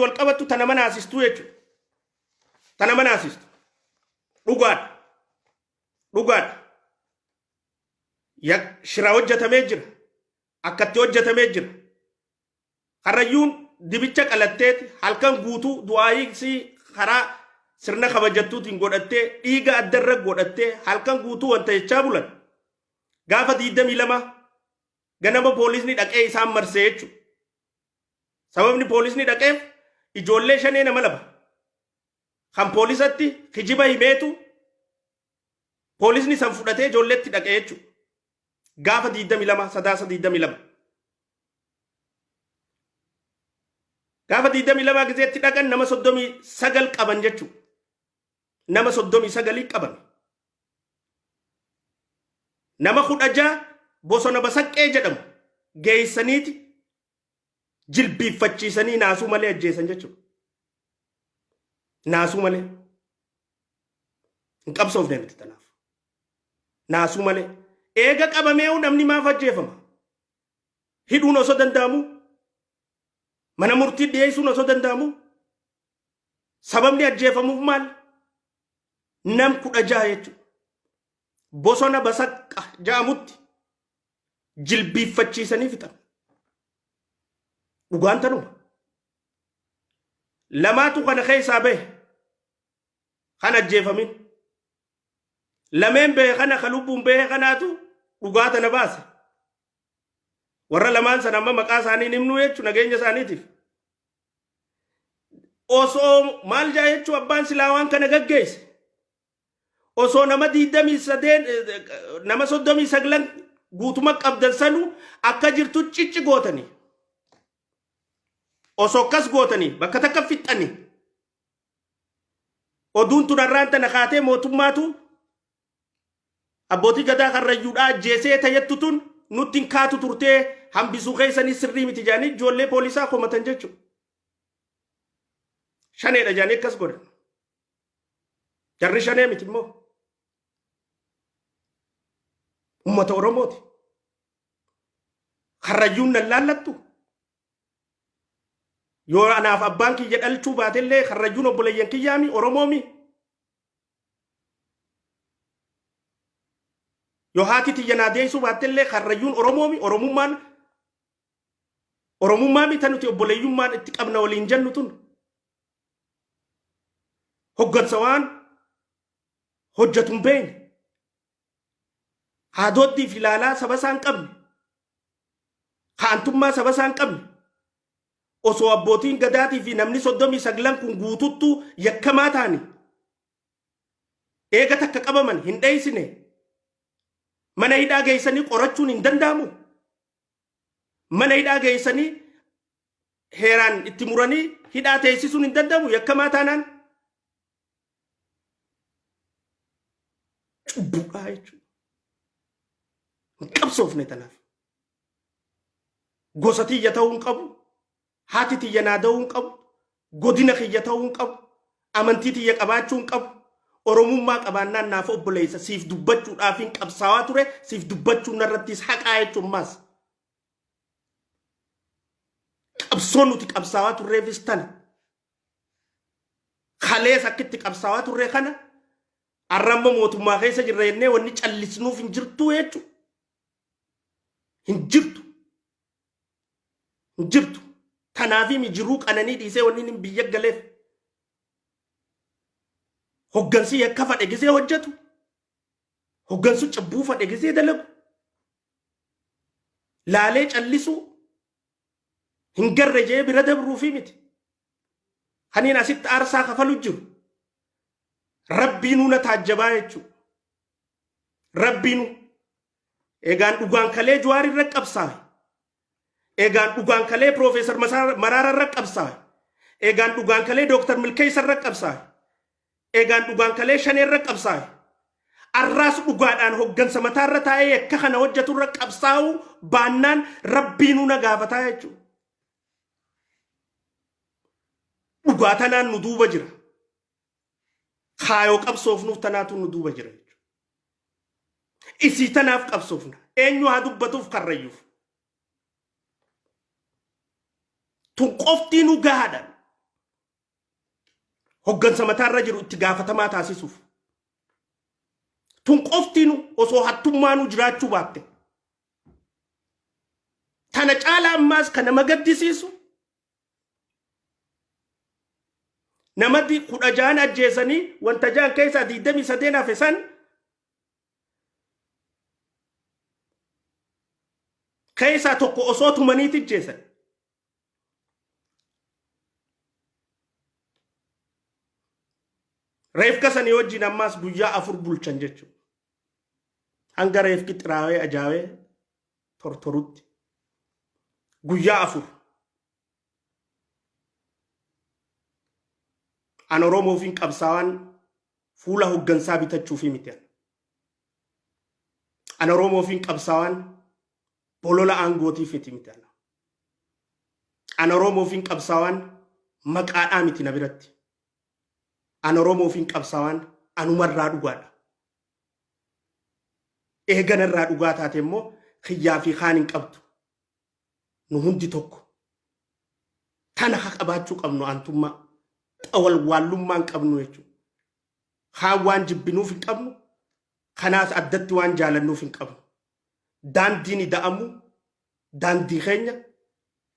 wal qabattu tana manaasistuu jechuudha. Tana manaasistu. Dhugaadha. Dhugaadha. Shira hojjetamee jira. Akkatti hojjetamee jira. Karrayyuun dibicha qalatteeti halkan guutuu du'aayii karaa sirna kabajattuutiin godhattee dhiiga addarra godhattee halkan guutuu wanta jechaa bulan. Gaafa 22 ganama poolisni dhaqee isaan marsee jechuudha. Sababni poolisni dhaqeef ijoollee shanee nama lama kan poolisatti kijiba himeetu poolisni san fudhatee ijoolleetti dhaqee jechuudha. Gaafa 22 Sadaasa 22. Gaafa 22 gizeetti dhaqan nama 39 qaban jechuudha. Nama 39 qaban. Nama 16 bosona Basaqqee jedhamu geessaniiti jilbiiffachiisanii naasuu malee ajjeesan jechuudha. Naasuu malee. Hin qabsoofne nuti tanaaf. Naasuu malee. Eega qabamee'uu namni maaf ajjeefama? Hidhuun osoo danda'amu? Mana murtii dhiyeessuun osoo danda'amu? Sababni ajjeefamuuf maal? Nam 16 jechuudha. Bosona Basaqqa jedhamutti jilbiiffachiisanii fixan. Dhugaan tanuma. Lamaatu kana keessaa bahe. Kan ajjeefamin. Lameen bahe kana ka lubbuun bahe kanaatu dhugaa tana baase. Warra lamaan sana amma maqaa isaanii hin himnu jechuun nageenya isaaniitiif. Osoo maal jaa jechuun abbaan silaa waan kana gaggeesse. Osoo nama 23 nama 39 guutuma qabdan sanu akka jirtu cicci gootanii. Osoo akkas gootanii bakka takka fixxanii. Oduun tun har'aan tana kaatee mootummaatu abbootii gadaa karrayyuudhaa ajjeesee tayyattu tun nutti hin kaatu turtee hambisuu keessanii sirrii miti jedhanii ijoollee poolisaa komatan jechuudha. Shaneedha jedhanii akkas godhan. Jarri shanee miti immoo. Uummata Oromooti. Karrayyuun nan laallattu. Yoo anaaf abbaan kiyya dhalchuu baatellee karrayyuun obboleeyyan kiyyaami Oromoomi. Yoo haati tiyya naa deessuu baattellee karrayyuun Oromoomi Oromummaan Oromummaa mita nuti obboleeyyummaan itti qabna waliin jennu tun. Hoggansa waan hojjetu hin beekne. Haadooddii fi ilaalaa saba isaa hin qabne. Kaantummaa saba isaa hin qabne. Osoo abbootiin gadaatii fi namni 39 kun guututtuu yakkamaa ta'ani. Eega takka qabaman hin dheeysine. Mana hidhaa geessanii qorachuun hin danda'amu. Mana hidhaa geessanii heeraan itti muranii hidhaa teessisuun hin danda'amu yakkamaa taanaan. Cubbuudhaa jechuudha. Hin qabsoofne tanaaf. Gosa tiyya ta'uu hin qabu. Haati tiyya naa da'uu hin qabu. Godina kiyya ta'uu hin qabu. Amantii tiyya qabaachuu hin qabu. Oromummaa qabaannaan naaf obboleessa siif dubbachuudhaafiin qabsaawaa ture siif dubbachuun narrattis haqaa jechuun maas. Qabsoo nuti qabsaawaa turreefis tana. Kalees akkitti qabsaawaa turre kana har'a immoo mootummaa keessa jirra jennee wanni callisnuuf hin jirtu jechuudha. Hin jirtu. Hin jirtu. Kanaafii jiruu qananii dhiisee wanni inni biyya galeef. Hoggansi yakka fadhe gisee hojjetu. Hoggansu cubbuu fadhe gisee dalagu. Laalee callisuu hin garre jee bira dabruufi miti. Kaniin asitti aarsaa kafalu jiru. Rabbiinuu na taajjabaa jechuudha. Rabbiinuu. Egaan dhugaan kalee Jawaar irra qabsaawe. Egaan dhugaan kalee Piroofeesar Maraara irra qabsaawe. Egaan dhugaan kalee Dooktar Milkeessa irra qabsaawe. Egaan dhugaan kalee Shanee irra qabsaawe. Arraas dhugaadhaan hoggansa mataarra taa'ee yakka kana hojjetu irra qabsaa'uu baannaan Rabbiinuu na gaafataa jechuudha. Dhugaa tanaan nu duuba jira. Kaayoo qabsoofnuuf tanaatu nu duuba jira jechuudha. Isii tanaaf qabsoofna. Eenyu haa dubbatuuf karrayyuuf. Tun qoftii nu gahaadha. Hoggansa mataarra jiru itti gaafatamaa taasisuuf. Tun qoftiinu osoo hattummaanuu jiraachuu baatte. Tana caalaa ammaas kan nama gaddisiisu namatti 16 ajjeesanii wanta ja'an keessaa 23 hafe san keessaa tokko osoo tumaniiti ajjeesan. Reefka sanii wajjin ammaas guyyaa 4 bulchan jechuudha. Hanga reefki xiraawee ajaawee tortorutti. Guyyaa 4. An Oromoofiin qabsaawaan fuula hoggansaa bitachuufi miti. An Oromoofiin qabsaawaan bolola aangootiif miti. An Oromoofiin qabsaawaan maqaadhaa miti na biratti. An Oromoofiin qabsaawaan anumarraa dhugaadha. Eeganarraa dhugaa taate immoo kiyyaa fi kaan hin qabdu. Nu hundi tokko. Tana ha qabaachuu qabnu aantummaa. Xawalwaallummaa hin qabnu jechuudha. Kaan waan jibbinuuf hin qabnu. Kanaas addatti waan jaalannuuf hin qabnu. Daandiin ida'amu daandii keenya,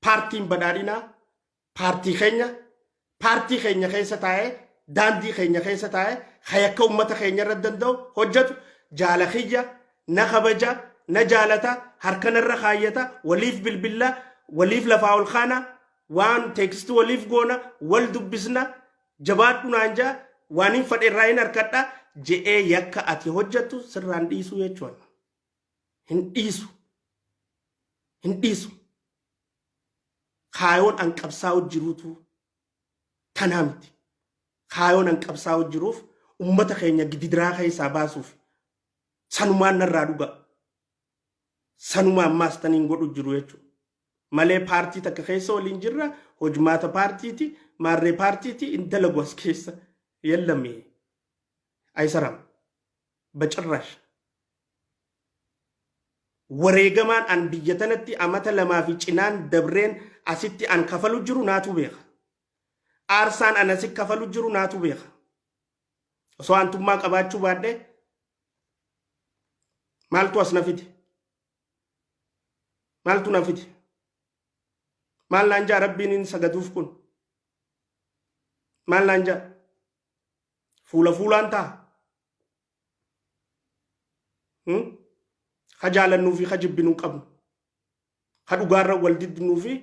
paartiin badhaadhinaa paartii keenya, paartii keenya keessa taa'ee, daandii keenya keessa taa'ee hayakka uummata keenya irra danda'u hojjetu jaala kiyya na kabaja, na jaalata, harka narra kaayyata, waliif bilbilla, waliif lafaa ol kaana, waan teekstii waliif goona, wal dubbisna, jabaadhu naan jaa, waan hin fadhe irraa hin harkadha je'ee yakka ati hojjettu sirraan dhiisuu jechuudha. Hin dhiisu. Hin dhiisu. Kaayoon an qabsaa'u jiruutu tanaa miti. Kaayoon an qabsaa'u jiruuf ummata keenya gidiraa keessaa baasuuf sanumaan narraa dhuga. Sanuma ammaas taniin godhu jiru jechuudha. Malee paartii takka keessa waliin jirra, hojmaata paartiiti, maarree paartiiti hin dalagu as keessa. Yellami. Ayisaram. Bacirrash. Wareegamaan an biyya tanatti amata lamaa fi cinaan dabreen asitti an kafalu jiru naatu beeka. Aarsaan an asi kafalu jiru naatu beeka. Osoo aantummaa qabaachuu baadhee maaltu as na fide? Maaltu na fide? Maal naan jaa rabbiin hin sagaduuf kun? Maal naan jaa? Fuula fuulaan ta'a. Ka jaalannuu fi ka jibbinuu qabnu. Ka dhugaarra wal diddinuu fi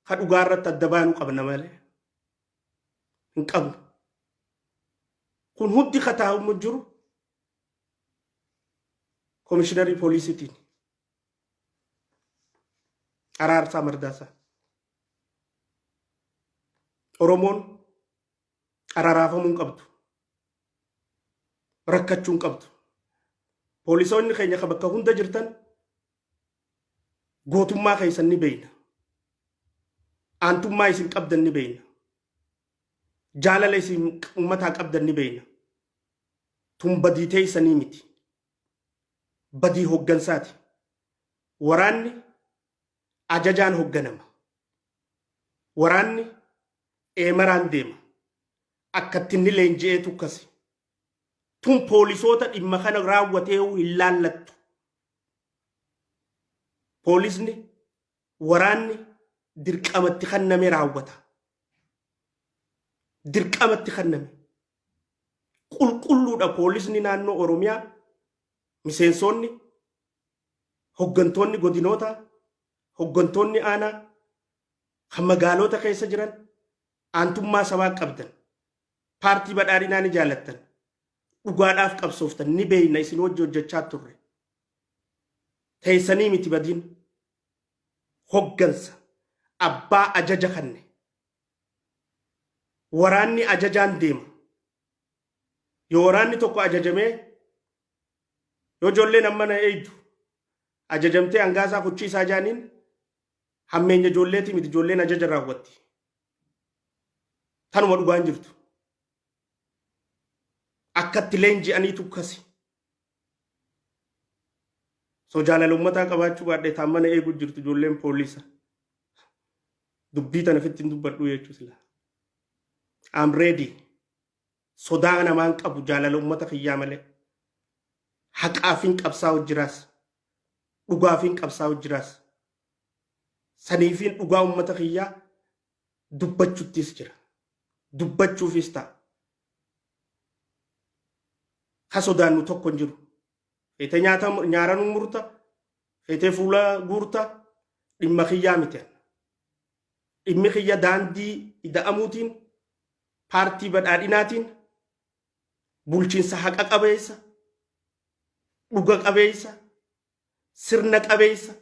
ka dhugaarratti adda baanuu qabna malee. Hin qabnu. Kun hundi ka taa'umu jiru komishinarii poolisiitiin. Araarsaa Mardaasaa. Oromoon araraafamuu hin qabdu. Rakkachuu hin qabdu. Poolisoonni keenya ka bakka hunda jirtan gootummaa keessan ni beeyna. Aantummaa isin qabdan ni beeyna. Jaalala isin uummataa qabdan ni beeyna. Tun badii teessanii miti. Badii hoggansaati. Waraanni ajajaan hogganama. Waraanni eemaraan deema. Akkatti inni leenji'eetu akkasi. Tun poolisoota dhimma kana raawwatee hin laallattu. Poolisni waraanni dirqamatti kenname raawwata. Dirqamatti kenname. Qulqulluudha poolisni naannoo Oromiyaa, miseensonni, hoggantoonni godinoota, hoggantoonni aanaa kan magaalota keessa jiran aantummaa sabaa qabdan, paartii badhaadhinaa ni jaalattan, dhugaadhaaf qabsooftan ni beeyna, isin wajji hojjechaa turre. Teessanii miti badiin hoggansa abbaa ajaja kanne. Waraanni ajajaan deema. Yoo waraanni tokko ajajamee, yoo ijoolleen amma na eeydu ajajamtee hangaasaa kuchiisaa jaaniin, hammeenya ijoolleetii miti, ijoolleen ajaja raawwatti. Tanuma dhugaan jirtu. Akkatti leenji'aniitu kasi. So jaalala uummataa qabaachuu baadhee taan mana eeguu jirtu ijoolleen poolisa. Dubbii tana fitti hin dubbadhu jechuu sila. I'm ready. Sodaa namaan qabu jaalala uummata kiyyaa malee. Haqaafin qabsaa'u jiraas. Dhugaafin qabsaa'u jiraas. Saniifin dhugaa uummata kiyyaa dubbachuttis jira. Dubbachuufis ta'a. Ka sodaannu tokko hin jiru. Feetee nyaata nyaara nu murta, feetee fuula guurta, dhimma kiyyaa miti. Dhimmi kiyya daandii ida'amuutiin, paartii badhaadhinaatiin, bulchiinsa haqa qabeessa, dhuga qabeessa, sirna qabeessa,